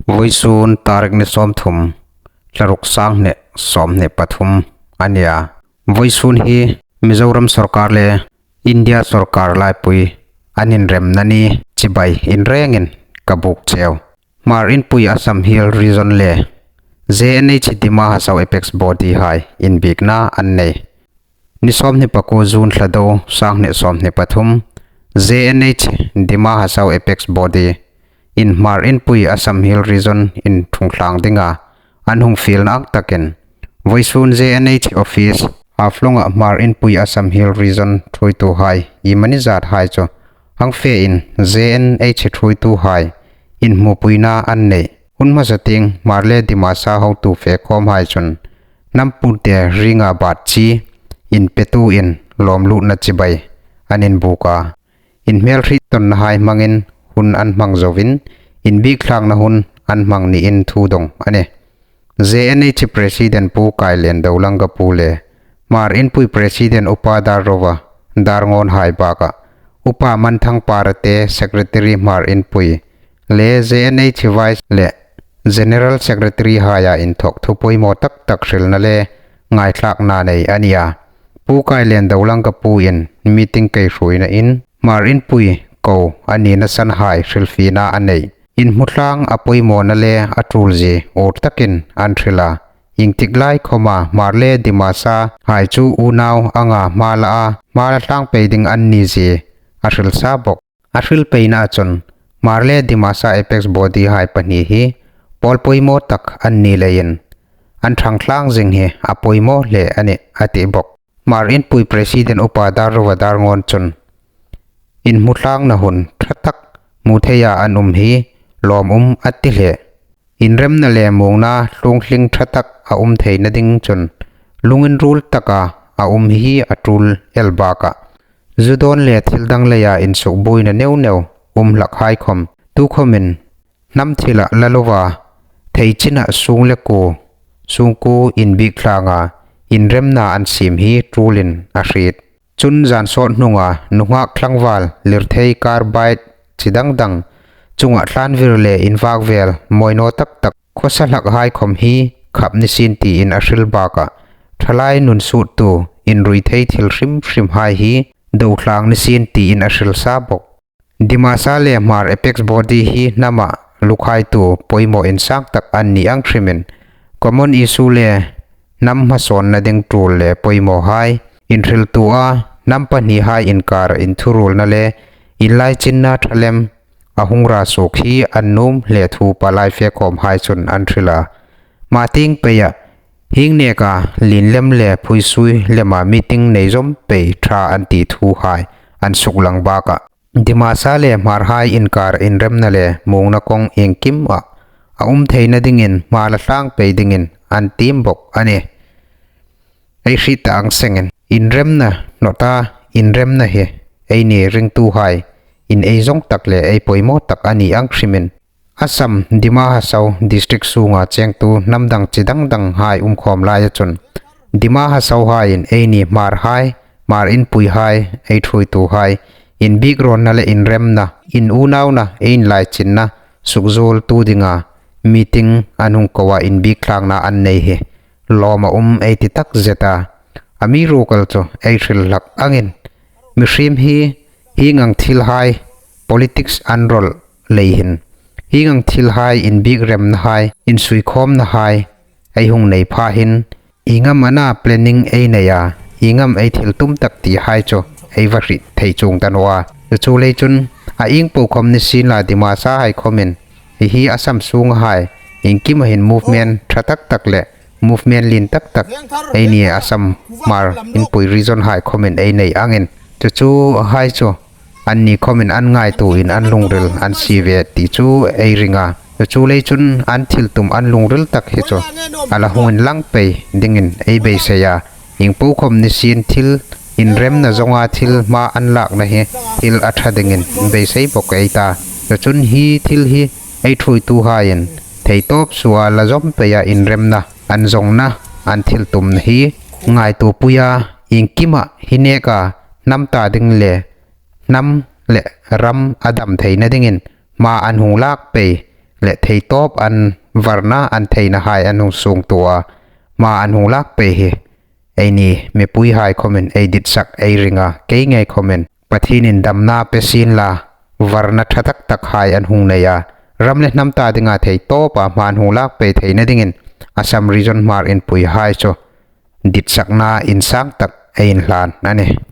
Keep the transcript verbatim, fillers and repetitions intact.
Vawisun tarik ni sawmthum, thla ruk, sanghni sawmhni pathum a nih a. Vawisun hi Mizoram sawrkar le India sawrkar laipui an inremna ni chibai inrengin ka buk cheu. Hmar Inpui Assam Hill Region le J N H Dima Hasao Apex Body hai inbiekna an nei. Ni sawmhni pakuo June thla do, sanghni sawmhni pathum, J N H Dima Hasao Apex Body in Hmar Inpui Assam Hill Region inṭhungthlang dinga an hung fielna ang takin vawisun J N H office Haflonga Hmar Inpui Assam Hill Region ṭhuoituhai iemani zathai chu hang fein J N H ṭhuoituhai inhmupuina an nei. Hun hmasa tieng Hmar le Dimasa hotu fe khawmhai chun hnam purte ringa bat chi inpetuin lawmlutna chibai an inbuk a. Inhmelhriet tawnnahai hmangin hun an hmang zoin inbiek thlangna hun an hmang niin thu dawng a nih. J N H President Pu Kailen Dolanga Pu le Hmar Inpui President Upa Darrova Darngawn hai bakah Upa Manthang Parate Secretary Hmar Inpui le J N H Vice le General Secretary haia inthawk thu poimaw tak tak hrilna le ngaithlakna nei a nih a. Pu Kailen Dolanga Puin meeting kaihruoina in Hmar Inpui ko a nina sanhai hrilfiena a nei. Inhmutlang a poimawna le a ṭul zie ur takin an hril a. Iengtik lai khawma Hmar le Dimasa hai chu unau anga hma la a, hma la tlang pei ding an ni zie a hril sa bawk. A hril peina chun Hmar le Dimasa Apex Body hai pahni hi pawl poimaw tak an ni leiin an ṭhangtlang zing hi a poimaw hle a nih a ti bawk. Hmar Inpui President Upa Darrova Darngawn chun inhmuthlangna hun ṭha tak hmu theia an um hi lawm um a ti hle. Inremna le muongna tlungtling ṭha tak a um theina ding chun lunginruol taka a um hi a ṭul el bakah zu dawn le thil dang leia insukbuoina neu neu um hlakhai khawm tukhawmin hnam thila la lova thei china sung le kuo, sungkuo inbiek thlanga inremna an siem hi ṭulin a hriet. Chun zan sawt hnunga nunghak tlangval, lirthei, carbide chi dang dang chunga tlanvir le invak vel mawi naw tak tak khawsa hlakhai khawm hi khap ni sien tiin a hril bakah ṭhalai nun suttu inrui thei thil hrim hrimhai hi do tlang ni sien tiin a hril sa bawk. Dimasa le Hmar Apex Body hi hnama lukhaitu poimaw insang tak an ni ang hrimin common issue le hnam hmasawnna ding ṭul le poimawhai inhriltu a, hnam pahnihai inkar inthuruolna le inlaichinna ṭha lem a hung ra suok hi an nuom hle thu palai fe khawmhai chun an hril a. Hma tieng peia hieng neka lien lem le phuisui lema meeting nei zawm pei ṭha an ti thuhai an suklang bakah Dimasa le Hmarhai inkar inremna le muongna kawng iengkima a um theina dingin hma la tlang pei dingin an tiem bawk a nih. Ei hriet ta ang sengin inremna hnawta inremna hi eini ringtuhai in ei zawng tak le ei poimaw tak a ni ang hrimin Assam, Dima Hasao district sunga chengtu hnam dang chi dang danghai um khawm laia chun Dima Hasaohaiin eini Hmarhai, Hmar Inpuihai, ei ṭhuoituhai inbiek rawnna le inremna, inunauna, inlaichinna sukzuoltu dinga meeting an hung koa inbiek thlangna an nei hi lawm a um ei ti tak zet a. Amiruokchu ei hril hlak angin mihriem hi hieng ang thilhai politics an rawl lei hin hieng ang thilhai inbiek remnahai, insuikhawmnahai ei hung nei pha hin ieng am ana planning ei nei a, ieng am ei thil tum tak tihai chu ei va hriet thei chuong ta naw a. Chu lei chun a ieng po khawm ni sienla Dimasahai khawmin hi hi Assam sunghai iengkima hin movement ṭha tak tak le movement lien tak tak eini Assam Hmar Inpui regionhai khawmin ei nei angin chu chu hai chu anni khawmin an ngaituoin an lungril an sie ve ti chu ei ring a. Chu chu lei chun an thil tum an lungril tak hi chu a la hung inlang pei dingin ei beisei a. Ieng po khawm ni sien thil inremna zawnga thil hma an lakna hi thil a ṭha dingin beisei bawk ei ta. Chu chun hi thil hi ei ṭhuoituhaiin theitawp suoa la zawm peia inremna an zawngna an thil tumna hi ngaituopuia iengkima hi neka hnam ta ding le hnam le ram a dam theina dingin hma an hung lak pei le theitawp an varna an theinahai an hung suongtuo a, hma an hung lak pei hi eini mipuihai khawmin ei ditsak ei ring a, kei ngei khawmin Pathienin damna pe sienla, varna ṭha tak takhai an hung nei a, ram le hnam ta dinga theitawpa hma an hung lak pei theina dingin Assam Region Hmar Inpuihai chu ditsakna insang tak ei inhlan a nih.